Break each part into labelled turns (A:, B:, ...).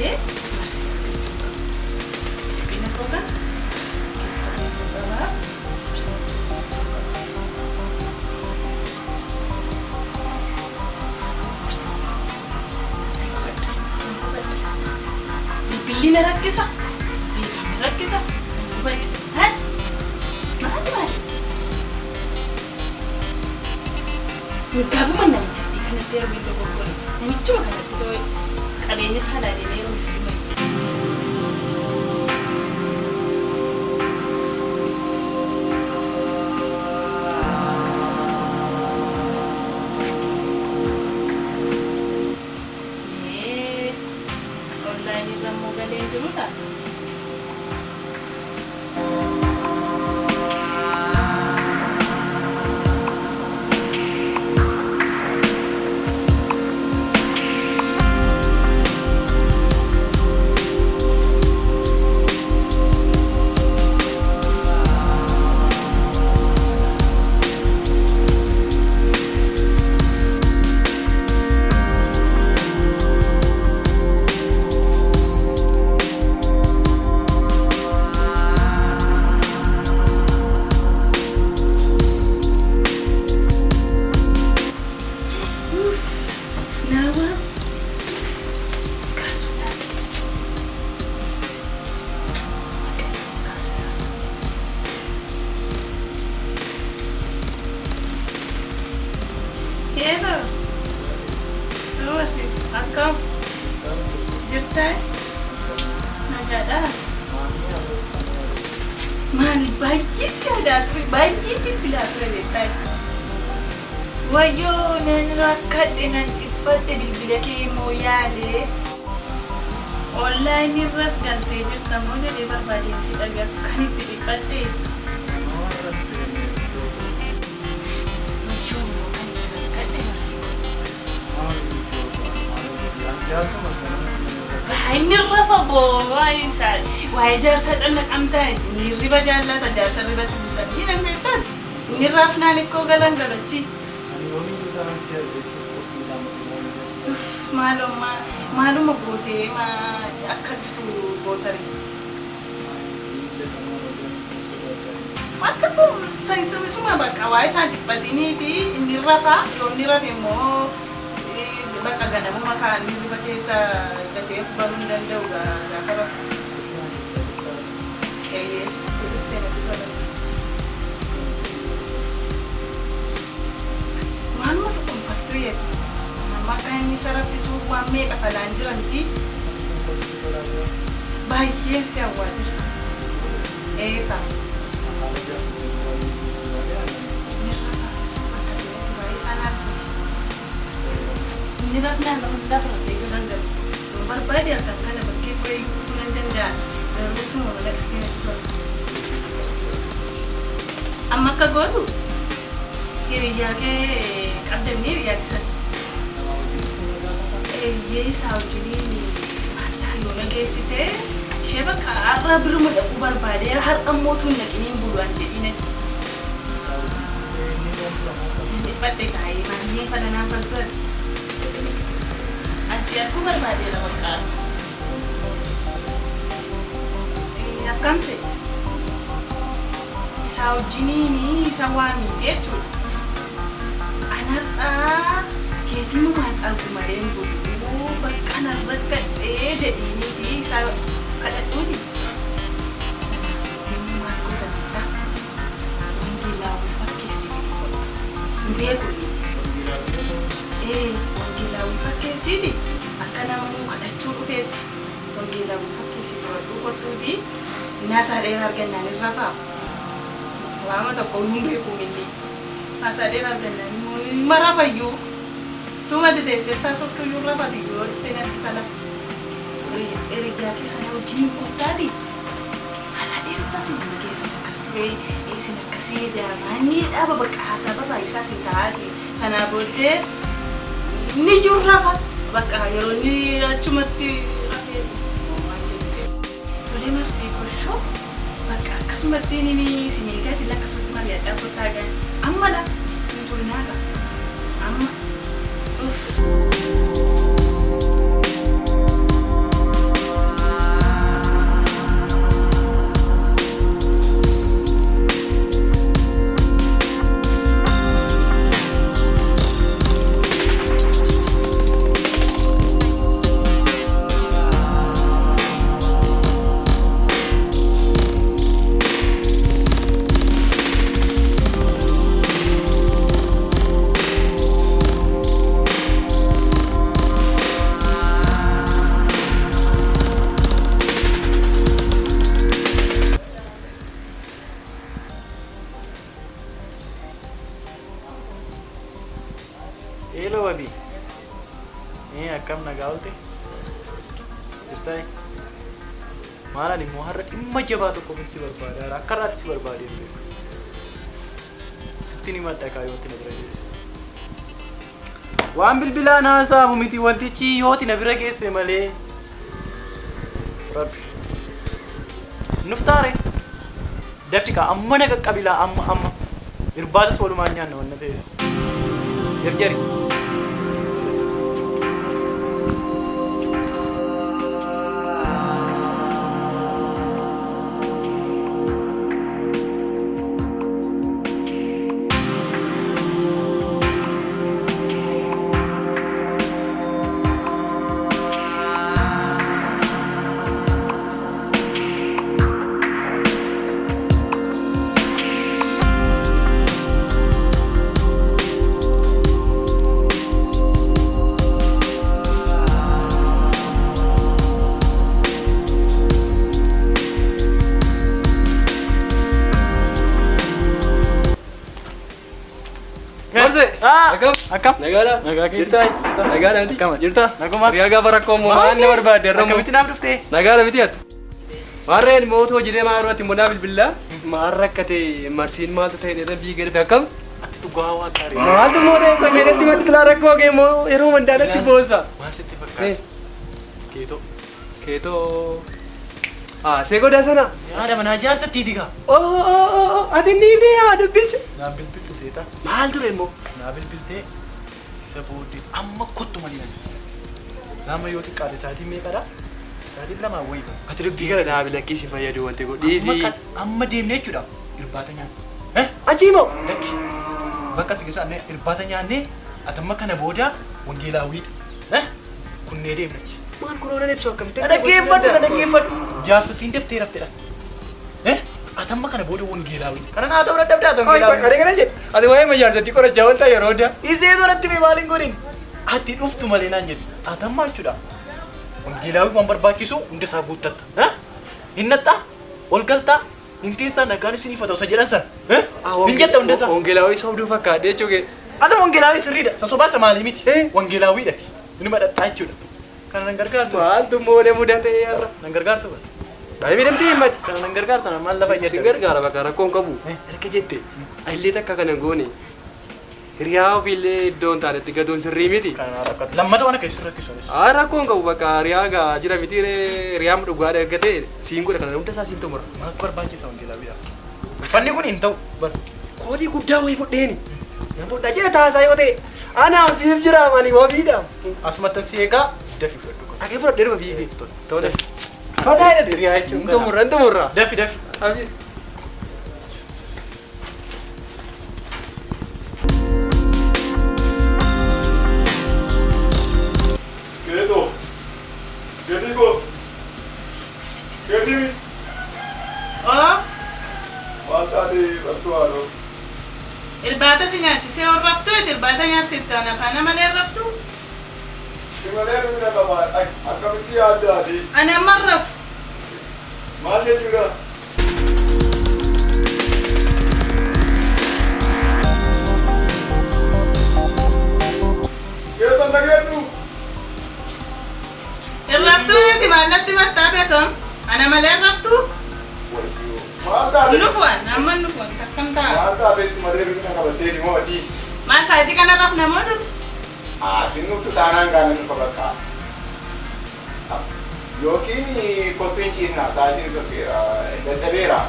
A: jedhee marsii argachuu qaba. Dhiphina koo kana marsii keessa beekuu qaba. Marsii argachuu qaba. Bilbilli na rakkisa. Beekaan na rakkisa. Hubadhe. Maali maali? Gaafuma namichatti kanatti yeroo dogoggore namichuma kanatti doo'e qabeenya isaa ilaalee yeroo isin himu. Mee onlaayinii irra immoo galee jiru laata? Nama kaasuudhaaf. Kaasuudhaaf. Hello. Rosi, akkam jirtaa? Nagaadhaa? Maali baay'ee si yaadaa ture, baay'ee bilbilaa ture beektaa? Wayyoo nan rakkadhe nan dhiphadhe bilbila kee immoo yaalee. Onlaayinii irras galtee jirta moo jedhee barbaadeen si dhaga kan itti dhiphadhe. Wayyoo immoo kan itti rakkadhe marsii. Inni rafa boo waa'ee isaa waa'ee jaarsaa cannaqamtaa inni riba jaallata jaarsa ribatti buusanii nan beektaati. Inni rafnaan ikkoo galan galachi. Uff maalumma maaluma gootee akka dhuftu gootare. Wanta kun isuma bakka waa'ee isaan dhiphatiniiti inni rafa yoo inni rafe immoo bakka ganamuma kaan inni riba keessa dafee of baruu hin danda'u gaafa rafu. Eeyyee itti dhuftee natti tola. Waanuma tokko hin faltuu yeeti. Amma akka inni isa raffisuu waan meeqa falaan jiranti baay'een si hawwaa jira. Eegaa. Inni rafa isa bakka ta'etti waa'ee isaa naaf dhiisi. Inni rafnaan lafa raftee galan galu. Yoo barbaade halkan kana bakkee turee dhufuu nan danda'a. Garuu tuma mana dhuftee natti tola. Amma akka gootu hiriyyaa kee qabdannii hiriyyaa keessan. Eeyyee isaa wajjiniin maal ta'a yoo na geessite ishee bakka har'a biruma dhaquu barbaade har'a immoo tun dhaqiniin bulu an jedhiin ati. Dhiphadhe kaayee maannee falanaan faltu ati. Ani si arguu barbaadeera bakka. Akkam seete? Isaa wajjiniin isa waamiite jechuudha. An har'aa keetiinumaan argu malee hin bulu bakka nan rakkadhee jedhiiniiti isa kadhadhuuti. Deemuu maal goota beektaa? Wangeelaawwii fakkeessi fidi kottu. Hin beeku inni. Ee wangeelaawwii fakkeessiiti akka nama nuu kadhachuu dhufeetti wangeelaawwii fakkeessii fudhadhuu kottuuti. Naasaa dheeraa argannaan hin rafaa. Waama tokko hin beeku inni. Haasaa dheeraa argannaan immoo hin rafayyuu. Tumati teessee taasoftuu iyyuu rafati yoo dhuftee natti tala. Hiriyyaa keessa na wajjiniin kottaati. Haasaa dheeressaa sin mana keessan akkas ture isin akkasii maannii dhaaba bakka haasaa babaayisaa sin taa'aati. Sanaa booddee ni iyyuu rafa bakka yeroo inni achumatti rafee waan jedhu. Tolee marsii koshoo bakka akkasumatti ni isin eegaati akkasumatti mari'adhaa kottaa gaa amma la hin turinaa gaa amma uff.
B: Nagaa oolte? Jirtaa? Maal ani immoo har'a dhimma jabaa tokkoof si barbaada. Akka irraatti si barbaadee hin beeku. Sitti ni madda yooti na bira geesse. Waan bilbilaan haasa'amu miti wantichi yooti na bira geesse malee. Rabbi. Nuf taare. Dafi kaa amma na qaqqabilaa amma amma. Irbaatas walumaan nyaanna wanna ta'eef. Jarjari.
C: Marsee. Akkam?
B: Akkam?
C: Nagaadha.
B: Nagaa keeti.
C: Jirtaa? Nagaadha miti?
B: Akkam?
C: Jirtaa?
B: Naguma.
C: Riyaa gaafa rakkoo immoo maal na barbaadde har'a immoo?
B: Akkamitti naaf dhuftee?
C: Nagaadha miti ati? Maarreen immoo otoo hojii deemaa yeroo ati immoo naa bilbilaa maal rakkate marsiin maaltu ta'e dheedan biyyi gadi akkam?
B: Ati dhugaa waaqaa ree.
C: Maaltu immoo ta'e kun dheedatti matti tilaa rakkoo kee immoo yeroo mandaadatti boosa.
B: Maal sitti fakkaata? Keetoo.
C: Keetoo. Ah, see godaa sana.
B: Yaada manaa jaarsatti digaa.
C: Oh, ati ni ibnee yaa dubbicha.
B: Naan bilbilte seeta.
C: Maal ture immoo?
B: Naa bilbiltee isa booddee amma kottu malee naan bilbilte. Nama yoo xiqqaate sa'aatii meeqadha? Sa'aatii lamaa wayii bara.
C: Ati dubbii kana naa bilakkii si fayyadu wanti kun dhiisii.
B: Amma deemnee jechuudha. Irbaata nyaanna.
C: Achii moo?
B: Lakki. Bakka si geessu annee irbaata nyaannee ati amma kana booda wangeelaawwiidha. Kunnee deemna achi.
C: Maal kun oolan ibsu akkamitti?
B: Dhaggeeffadhu na dhaggeeffadhu. Jaarsattiin daftee raftedha. Ati amma kana booda wangeelaawwiidha. Kana naa ta'uu dadhabdaa ati wangeelaawwiidha.
C: Ani kana jedhe. Ati waa'ee majaarsatii qorachaa ooltaa yeroo hundaa.
B: Isee toratti mee maaliin godhin? Ati dhuftu malee naan jedhe. Ati amma jechuudha. Wangeelaawwii waan barbaachisu hunda isaa guuttatta. Hin naxxaa? Ol galtaa? Hin teessaa nagaan isiniif haa ta'u isa jedhan sana. Hin jetta hunda isaa.
C: Wangeelaawwii sobduu fakkaadhe jechuudha.
B: Ati wangeelaawwii sirriidha. Sasobaa isa maalii miti? Wangeelaawwiidhati. Inuma dhadhaa jechuudha. Kana nan gargaartu.
C: Maaltu moolee mudate har'a?
B: Nan gargaartu bara.
C: Baay'ee miidhamtee himmati.
B: Kana nan gargaartu na maal lafa
C: Si
B: jedha.
C: gargaara bakka rakkoon qabu. Erga jette illee takka kana goone hiriyaa ofiillee iddoo hin taanetti gatuun sirrii miti.
B: Kana naa rakkatu. Lammata waan akka isin rakkisu anis.
C: Haa rakkoon qabu bakka hiriyaa gaa jira miti hiriyaa dhugaadha erga ta'e siin godha kana hunda isaa siin xumura.
B: Maaltu barbaachisa wangeelaawwiidhaaf? Uffanni kun hin ta'u bara.
C: Kootii guddaa wayii fudheeni. Nan fudhaa jira taasaa yoo ta'e anaaf siif jira ani wabiidha.
B: Asumatti si eegaa dafi fudhadhu.
C: Dhagee fudhadhee dhuma fiigee. Tole. Mataa hidhate.
B: Hiriyaa jechuun
C: Hin xumurra hin xumurra.
B: Dafi dafi.
C: Abiy.
D: Keeto. Keetii koo. Keetii mis.
A: Oo,
D: Maal taate bartuu haadhoo?
A: irbaata si nyaachisee hor raftuu eti irbaata nyaatte itti aan afaan malee hin raftuu?
D: Si malee dhumina qaba. Akkamitti yaaddaati?
A: Ani amma hin rafu.
D: Maal jechuudha? Keeto dhageetu.
A: Hin raftuu eti maallatti mattaa beekam? Ana malee hin raftuu?
D: Maal taate?
A: Nufuwan, amma nufuwan akkam ta'a?
D: Maal taate si malee dhumina qabattee ni mo'ati?
A: Maal sa'aatii kana rafna moo dur?
D: Ati nuftu taanaan gaana nufa bakka. Yookiin kottu hin ciisna sa'aatiin sokkeera dadhabeera.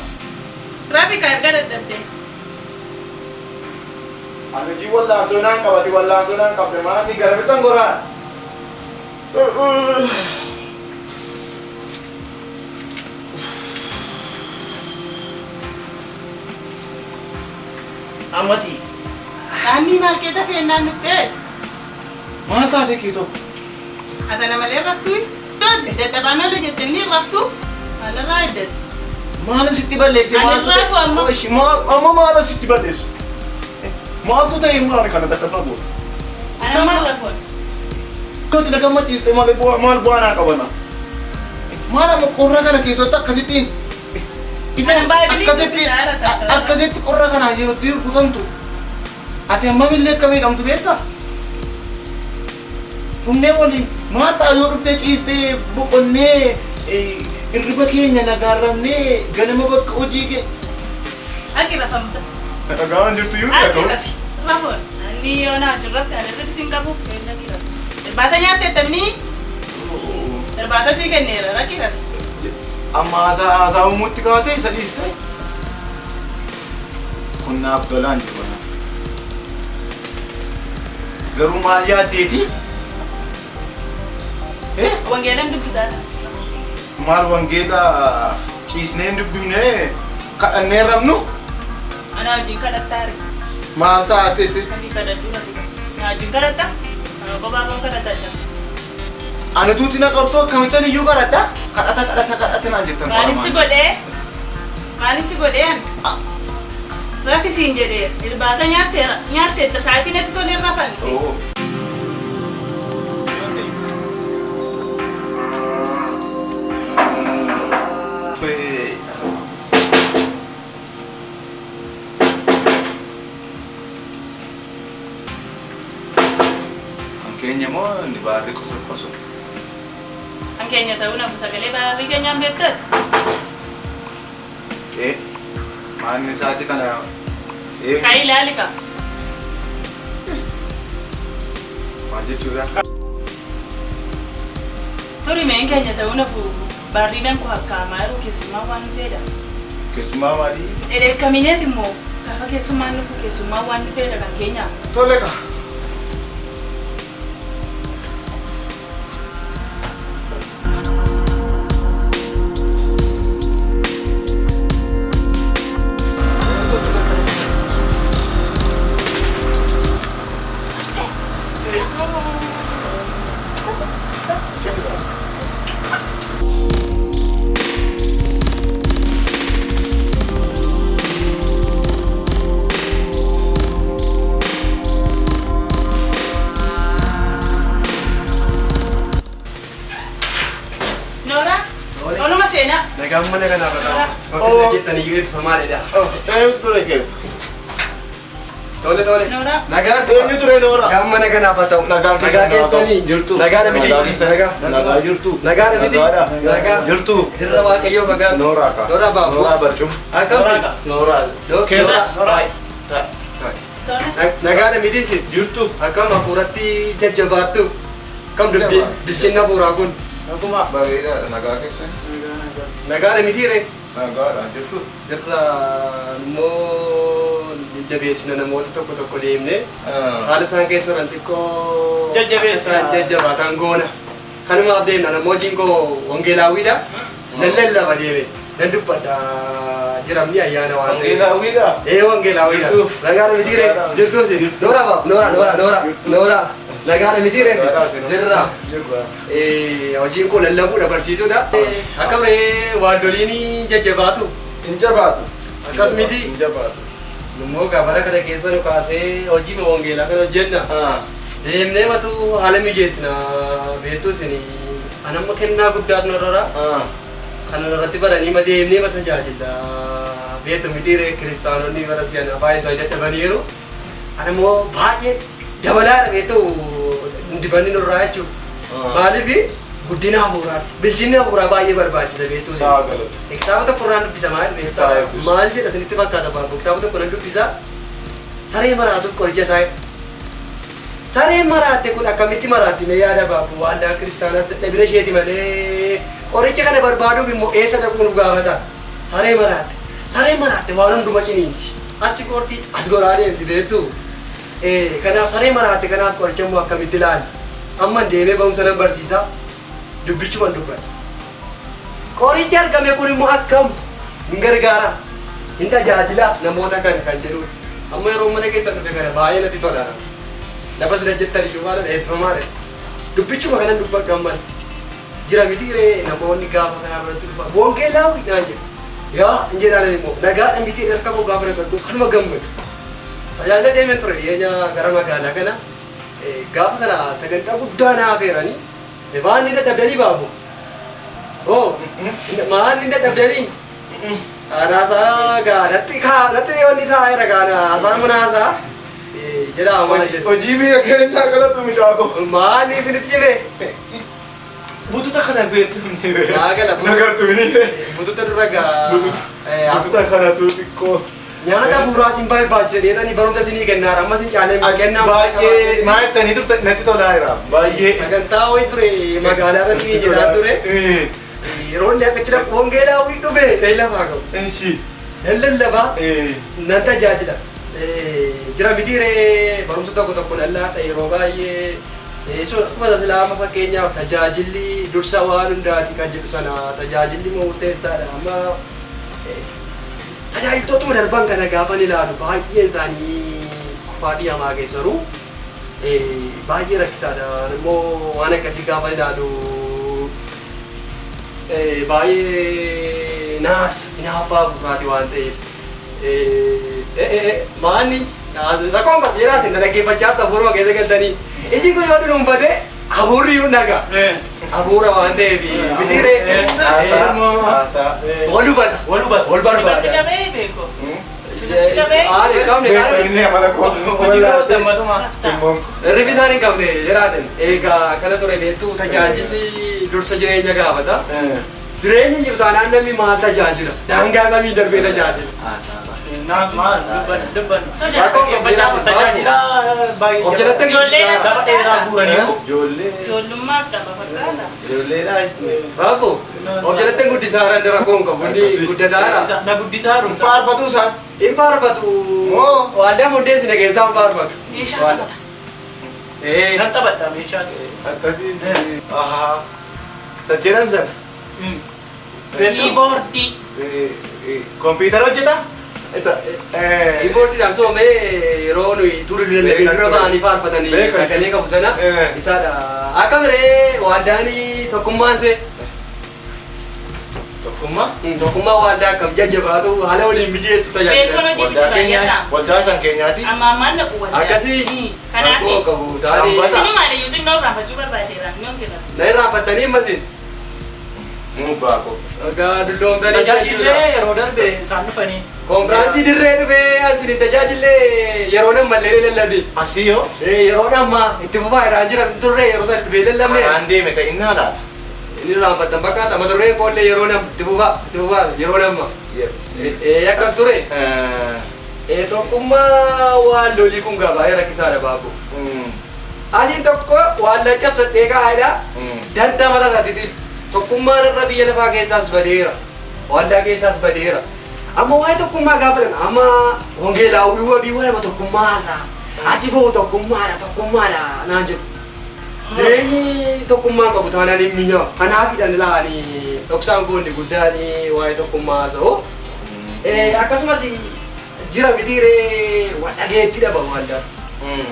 A: Rafi ka erga dadhabde.
D: Ani hojii wallaansoo naan qabati wallaansoo naan qabde maal inni gara bitan goraan. Ammati.
A: Dhaannii maal kee tafee innaan dhuftee?
D: Maal taate keetoo?
A: Ati ana malee hin raftuu? Dod dadhabaan oola jette inni hin raftuu? Maalirraa eddate?
D: Maalin sitti balleesse?
A: Ani
D: Maaltu
A: raafu amma.
D: Qoshi maal amma maalin sitti balleessu? Maaltu ta'e maal kana takka sana goota?
A: Ani amma hin rafu.
D: Kooti na gammachiiste malee bu'aa maal bu'aa naa qabana? Maal amma qorra kana keessatti akkasittiin isa
A: Ani baay'ee
D: akkasitti
A: dubbisaa takka.
D: akkasitti qorra kana yerootti rukutamtu ati hammamillee akka miidhamtu beektaa? Dhumnee waliin Maal ta'a yoo dhuftee ciistee boqonnee hirriba keenya nagaarramnee ganama bakka hojii kee.
A: Aqi rafamta.
D: Dhagaan jirtu iyyuu
A: Aqi rafi. Rafoon. Ani yoo naa jirrafte ani irra sin qabu. Aqi rafi. Irbaata nyaatteettamni irbaata sii kenneera raqi rafi.
D: Amma haasaa uumuutti kaatee isa dhiiste. Kun naaf tolaan jiru. Garuu maal yaaddeeti?
A: Wangeelaan dubbisaa
D: Maal wangeela ciisnee hin dubbifnee kadhannee rabnu?
A: Ana wajjin kadhattaa re.
D: Maal taate?
A: Ani kadhadhu rafi. Na wajjin kadhatta? Ana kophaa koo kadhatadha.
D: Ani tuuti na qortuu akkamittan iyyuu kadhadha? Kadhata kadhata kadhata naan jettan.
A: Maalis si godhee? Maalis si godhee ani? Rafi siin jedhee irbaata nyaatteera nyaatteetta sa'aatii natti tolee rafan.
D: Oh. Kan keenya moo inni baarri qoso qoso?
A: Kan keenya ta'uu nafu sagalee baarrii keenyaan beektan.
D: Maanni isaati kana
A: Ka'ii ilaali ka.
D: Maal jechuudha?
A: Turi meen keenya ta'uu nafu baarriidhaan ku hakkaamaa yeroo keessummaa waan dhufeedha.
D: Keessummaa maalii?
A: Dheekkamineet immoo gaafa keessummaan dhufu keessummaa waan dhufeedha kan keenya.
D: Tole ka.
A: Noora, oluma seenaa.
C: Nagaan mana kanaaf irraa. Bakka
D: Oh.
C: isin jettan iyyuu eebbifamaadha.
D: Eenyu ture keessa?
C: Tole tole.
A: Noora.
C: Nagaa
D: Eenyu ture Noora?
C: Nagaan mana kanaaf haa ta'u.
D: Nagaan keessan
C: Nagaa keessanii.
D: Jirtu.
C: Nagaa miti.
D: Nagaa keessan.
C: Nagaa.
D: Nagaa jirtu.
C: Nagaa miti.
D: Nagaadha.
C: Nagaa.
D: Jirtu.
C: Dirra Waaqayyoo nagaa.
D: Nooraa ka.
C: Nooraa baaboo.
D: Nooraa barcuma.
C: Akkam si?
D: Nooraa.
C: Nooraa.
D: Nooraa. Ta'i. Ta'i.
A: Tole.
C: Nagaa miti si?
D: Jirtu.
C: Akkam hafuuratti jajjabaattu. Akkam dubbi bilchinna hafuuraa kun.
B: Naguma.
D: Bareedaadha nagaa keessan.
C: Nagaa miti ree.
D: Nagaadha jirtu.
C: Dirra immoo jajjabeessina namoota tokko tokko deemnee haala isaan keessa jiran xiqqoo
B: Jajjabeessina.
C: isaan jajjabaatan goona. Kanumaaf deemna namoonni koo wangeelaawwiidha. Nan lallaba deeme nan dubbadha jiramni ayyaana waan ta'eef.
D: Wangeelaawwiidha.
C: Ee wangeelaawwiidha.
D: Jirtu.
C: Nagaadha miti ree. Jirtu si. Noora baaf noora noora noora noora. Nagaadha miti ree. Jirra. Hojiin koo lallabuudha barsiisuudha. Akka ree waaldoliin jajjabaatu.
D: Hin jabaatu.
C: Akkas miti.
D: Hin jabaatu.
C: Immoo bara kana keessa nu kaasee hojii wangeelaa kana hojjenna. Deemnee matu haala mijeessina beektu isin anamma kennaa guddaatu narra kana irratti baranii ma deemnee ma tajaajilla beektu miti ree kiristaanonni bara si'ana baay'ee isaa dadhabaniiru. Anammoo baay'ee dabalaadha beektu dibanni nurraa jechuudha. Maaliif guddina hafuuraati. Bilchinni hafuuraa baay'ee barbaachisa beektu.
D: Saa galatu.
C: Kitaaba tokko irraan dubbisa maal beektaa?
D: Saa eebbisu.
C: Maal jedha isinitti fakkaata baaboo? Kitaaba tokko nan dubbisa. Saree maraatuuf qoricha isaa. Sareen maraatte kun akkamitti maraatti mee yaada baaboo? Waldaan kiristaanaas dadhabina isheeti malee qoricha kana barbaaduuf immoo eessa dhaquu nu gaafata? Saree maraatte. Saree maraatte waan hunduma ciniinti. Achi goorti as goraa deemti beektu. Kanaaf saree maraatte kanaaf qoricha immoo akkamitti ilaali? Amma deemee ba'umsa nan barsiisa. Dubbichuman dubbadha. Qorichi argame kun immoo akkam hin gargaara, hin tajaajila namoota kana kan jedhudha. Amma yeroo mana keessa dhufe kana baay'ee natti tola. Lafa sina jettan iyyuu maal eebbifamaadha. Dubbichuma kanan dubbadhu amman. Jira miti ree namoonni gaafa karaa irratti dhufa. Wangeelaawi naan jedhu. Yaa hin jedhaan immoo nagaadha miti harka koo gaafa dabaltu kanuma gammadu. Tajaajila deemeen ture dhiyeenya gara magaalaa kana gaafa sana sagantaa guddaa naa affeeranii waan inni dadhabdanii baabu. Oh, maal inni dadhabdanii? Anaasaa gaa natti kaa natti wanni taa'eera gaa haasaan mana haasaa jedhaa maal jedhu.
D: Hojii biyya keenyaa galatu mucaa koo.
C: Maaliif initti cime?
D: Bututa kana beektu.
C: Naagala.
D: Nagartu ni.
C: Bututa dura gaa.
D: Bututa kanatu xiqqoo.
C: Nyaata bu'uuraa sin barbaachise dheedhanii barumsa isinii kennaara amma sin caalee kennaa.
D: Baay'ee maal jettanii turte natti tolaa jira. Baay'ee.
C: Sagantaa wayii ture magaalaa irra isinii jedhaa ture. Yeroo inni akka jira wangeelaawwii dhufe dhahee lafaa qabu.
D: Ishi.
C: Nan lallabaa nan tajaajila. Jira miti ree barumsa tokko tokko nan laadha yeroo baay'ee. Sun akkuma islaama fakkeenyaaf tajaajilli dursa waan hundaati kan jedhu sana tajaajilli murteessaadha. Amma tajaajiltootuma darban kana gaafan ilaalu baay'een isaanii kufaatii hamaa keessa jiru. Baay'ee rakkisaadha. Immoo waan akkasii gaafa ilaalu baay'ee naas hinaaffaa bu'uuraati waan ta'eef. Maanni rakkoon qabu jedhaatiin na dhaggeeffachaa jirtu hafuuruma keessa galtanii. Iji kun yoo dhuunfate hafuurri yoo naga. Hafuura waan ta'eef mitiiree.
D: Haasaa.
C: Wal hubata.
B: Wal hubata.
C: Wal
A: Basi
C: barbaada.
A: qabee beeku. Si qabee.
C: Haala hin qabne
D: Beeku inni amala koo.
B: Hojii dammatuma.
D: Timmoon.
C: Hirribi isaan hin qabne jedhaatiin. Egaa kana ture beektu tajaajilli dursa jireenya gaafata. Jireenyi hin jiru taanaan namni maal tajaajila? Daangaa kamii darbee tajaajila?
D: Haasaa.
B: Maal dubban dubban.
A: Sodaa.
B: Dhaggeeffachaa tajaajila baay'ee.
C: Of jalatti
A: Ijoolleen as
B: Saba dheeraa guuranii.
D: Ijoollee.
A: Ijoollummaas qaba fakkaata.
D: Ijoolleedha.
C: Baabbo, of jalatti guddisaa jiran rakkoo hin qabu. Inni guddataadha.
B: Na guddisaa jiru.
D: Faarfatu isaan.
C: Hin faarfatu.
D: Oo.
C: Waldaa hundeessine keessaa hin faarfatu.
A: Meeshaa taphata.
B: Nan taphadha meeshaas.
D: Akkasii. Ahaa. Sajjeeran sana.
A: Kiiboordii.
D: Kompiitara hojjeta? Isa.
C: Kiiboordiidhaan soomee yeroo nuyi turii lallabee dura ba'anii faarfatanii
D: Beekan.
C: sagalee qabu sana isaadha. Akka miree waldaan tokkummaan see
D: Tokkummaa.
C: tokkummaa waldaa akkam jajjabaatu haala waliin mijeessu
A: Beekuun
C: tajaajila.
A: hojiitti
D: Waldaa keenya.
A: baay'ata.
D: Waldaa san keenyaati.
A: Amma ammaan dhaqu waldaa.
C: Akkasii
A: Kanaaf
C: rakkoo qabu isaanii.
D: Sanbata.
A: sinumaan iyyuu xinnoo irraanfachuu barbaadeera. Ni hongeera.
C: Na irraanfattanii ammasin.
D: Muu baako.
C: Egaa dulloomtanii jechuudha.
B: Tajaajillee yeroo darbe isaan dhufanii.
C: Konfiraansii dirree dhufee asin tajaajillee yeroo nammallee lallabe.
D: Asii yoo
C: Yeroo ammaa itti fufaa irraan jiran turre yeroo san dhufee lallabne.
D: karaan deeme ta'innaa laata.
C: Inni irraanfattan fakkaata mata dureen koollee yeroo nam itti fufaa yeroo namma. Akkas ture. Tokkummaa waan lolii kun gabaa rakkisaadha baabbo. Asiin tokko waan laccabsadhee kaa'edha. Dantaa mataa isaatiitiif tokkummaan irra biyya lafaa keessaas badeera. Waldaa keessaas badeera. Amma waa'ee tokkummaa gaafatan amma wangeelaawwii wabii waa'ee tokkummaa haasa'a. Achi bahu tokkummaadha tokkummaadha naan jedhu. Jireenyi tokkummaa qabu taanaan hin mi'aawu. Kanaafidha laani dhoksaan goonni guddaan waa'ee tokkummaa haasa'u. Akkasumas jira mitiiree wal dhageetti dhaba waldaan.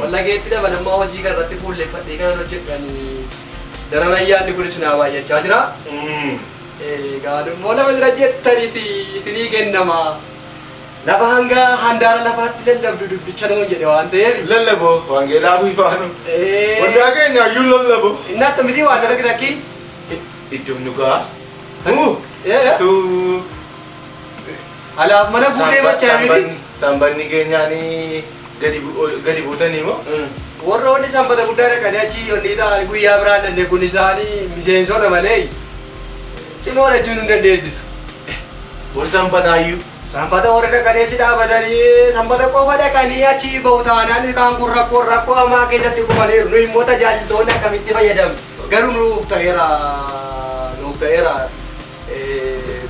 C: Wal dhageetti dhaba nama hojii kana irratti fuulleffadhee kanan hojjedhan daran ayyaanni kunis naa baay'achaa jira. Egaa immoo lafa jira jettanis isinii kennama. Lafa hanga handaara lafaatti lallabdu dubbicha nuu jedhe waan ta'eef.
D: Lallaboo wangeelaa buifaanu. Waldaa keenya iyyuu lallaboo.
C: Inni attu miti waan dalagu rakkii.
D: Iddoon dhugaa. Tu.
C: Alaaf mana guutee machaa miti.
D: Sambanni keenyaanii gadi buutanii moo?
C: Warroonni sanbata guddaa dhaqanii achi onni ta'an guyyaa biraan dandee kun isaanii miseensota malee cimoo jechuun hin dandeessisu.
D: Warri sanbataayyuu.
C: Sanbata warri dhaqanii achi dhaabatanii sanbata qofa dhaqanii achi bahu taanaan kaan kun rakkoo rakkoo hamaa keessatti kufaniiru. Nu immoo tajaajiltoonni akkamitti fayyadamnu? Garuu nuuf ta'eera nuuf ta'eera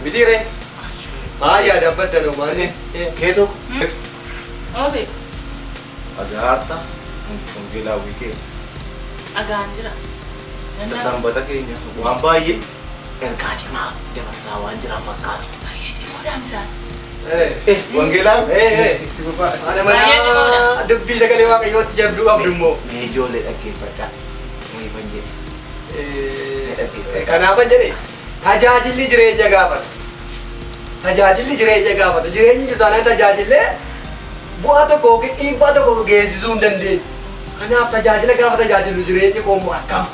C: mitiire. Baay'ee dhaabbadda nu maali?
D: Keetoo.
A: Oo beeku.
D: Agaarta. Wangeelaawwii keenya.
A: Agaan jira.
D: Sanbata keenya waan baay'ee ergaa cimaa dabarsaa waan jiran fakkaatu.
A: Baay'ee cimoodhaan isaan.
D: Wangeelaa.
C: Itti fufaa. Ana mana dubbii sagalee waaqayyootti jabduu qabdu immoo.
D: Mee ijoollee dhaggeeffadhaa. Mee fan jedhe.
C: Kanaafan jedhe tajaajilli jireenya gaafata. Tajaajilli jireenya gaafata. Jireenyi jiru taanaan tajaajillee bu'aa tokko yookiin dhiibbaa tokko geessisuu hin dandeenyu. Kanaaf tajaajila gaafa tajaajilu jireenyi koo immoo akkam?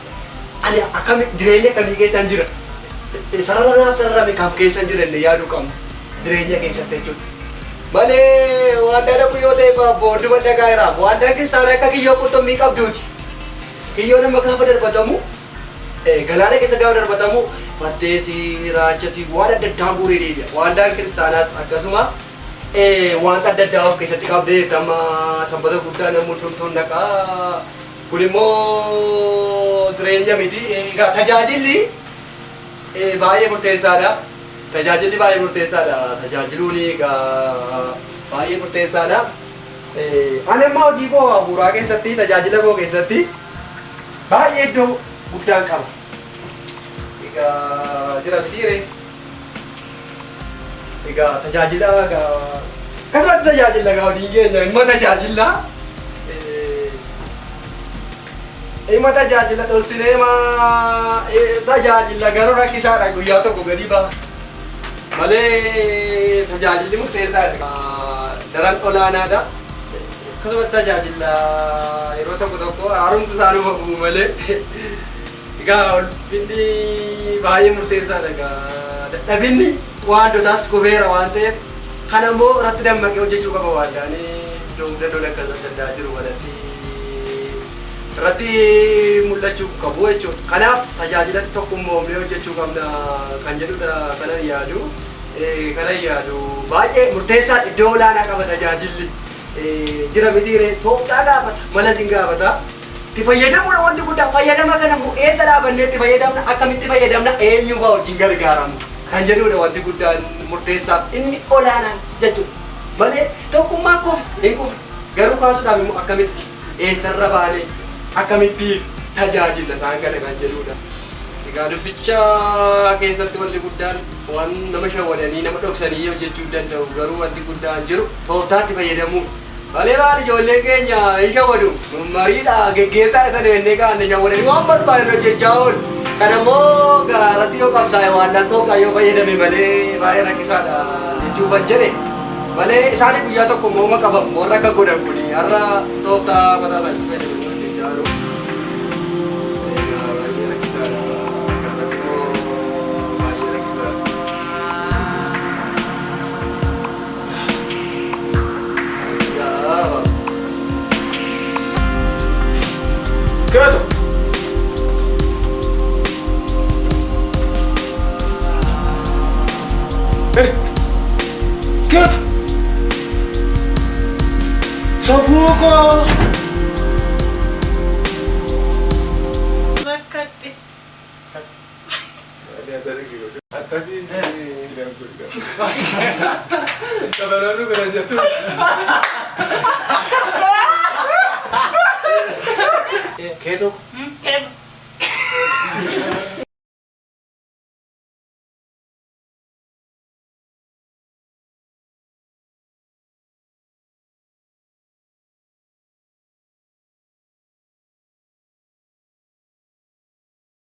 C: Ani akkam jireenya akkamii keessan jira? Sarara naaf sararame kam keessan jira illee yaaduu qabna. Jireenya keessatti jechuudha. Malee waldaa dhaqu yoo ta'e boodduma dhagaa jira. Waldaan kiristaanaa akka kiyyoo qurxummii qabduuti. Kiyyoo nama gaafa darbatamu Galaana keessa gaafa darbatamu fatteesi, raachasi waan adda addaa guuree deebi'a. Waldaan kiristaanaas akkasuma wanta adda addaa of keessatti qabdee amma sanbata guddaa namni hundumtuun dhaqaa. Kun immoo jireenya miti. Egaa tajaajilli baay'ee murteessaadha. Tajaajilli baay'ee murteessaadha. Tajaajiluun egaa baay'ee murteessaadha. Ani amma hojii koo hafuuraa keessatti tajaajila koo keessatti baay'ee iddoo guddaan qaba. Egaa jira mitiire. Egaa tajaajila egaa akkasumatti tajaajila egaa hojiin keenya ilma tajaajila. Ilma tajaajila dhoksinee maa tajaajila garuu rakkisaadha guyyaa tokko gadi ba'a. Malee tajaajilli murteessaadha. Daran olaanaadha. Akkasumatti tajaajila yeroo tokko tokko haaromti isaa nuuf hafu malee. Egaa ulfinni baay'ee murteessaadha egaa dadhabinni waantotaas kufeera waan ta'eef kana immoo irratti dammaqee hojjechuu qaba waaldaan iddoo mudannoon akkas adda addaa jiru kanatti irratti mul'achuu qabu jechuudha. Kanaaf tajaajilatti tokkummoomnee hojjechuu qabna kan jedhudha kanan yaadu. Kanan yaadu baay'ee murteessaadha iddoo olaanaa qaba tajaajilli. Jira mitiiree tooftaa gaafata mala sin gaafata. Itti fayyadamuudha wanti guddaan fayyadama kana immoo eessa dhaabannee itti fayyadamna akkamitti fayyadamna eenyu fa'aa wajjin gargaaramu kan jedhudha wanti guddaan murteessaaf inni olaanaan jechuudha. Malee tokkummaan kufe hin kufe garuu kaasuudhaaf immoo akkamitti eessarra baanee akkamitti tajaajilla isaan kana kan jedhudha. Egaa dubbicha keessatti wanti guddaan waan nama shawwadanii nama dhoksanii hojjechuu danda'u garuu wanti guddaan jiru tooftaatti fayyadamuudha. Malee maal ijoolleen keenya hin shawwadu. Mariidha geggeessaa dhatan jennee kaanne shawwadanii waan barbaadan hojjechaa oolu. Kana immoo garaarratti yoo qabsaa'e waan lan tooftaa yoo fayyadame malee baay'ee rakkisaadha jechuufan jedhe. Malee isaanii guyyaa tokko mooma qabamu warra akka godhan kuni har'a tooftaa mataa isaanii fayyadamanii hojjechaa jiru. Egaa baay'ee rakkisaadha. Kanarratti immoo baay'ee rakkisaadha. Yaa.
D: Keeto. Eh. Keeto. Safuu koo.
A: Rakkadhe.
D: Akkasii.
C: Dabaloonni bira jettu.
D: Keeto.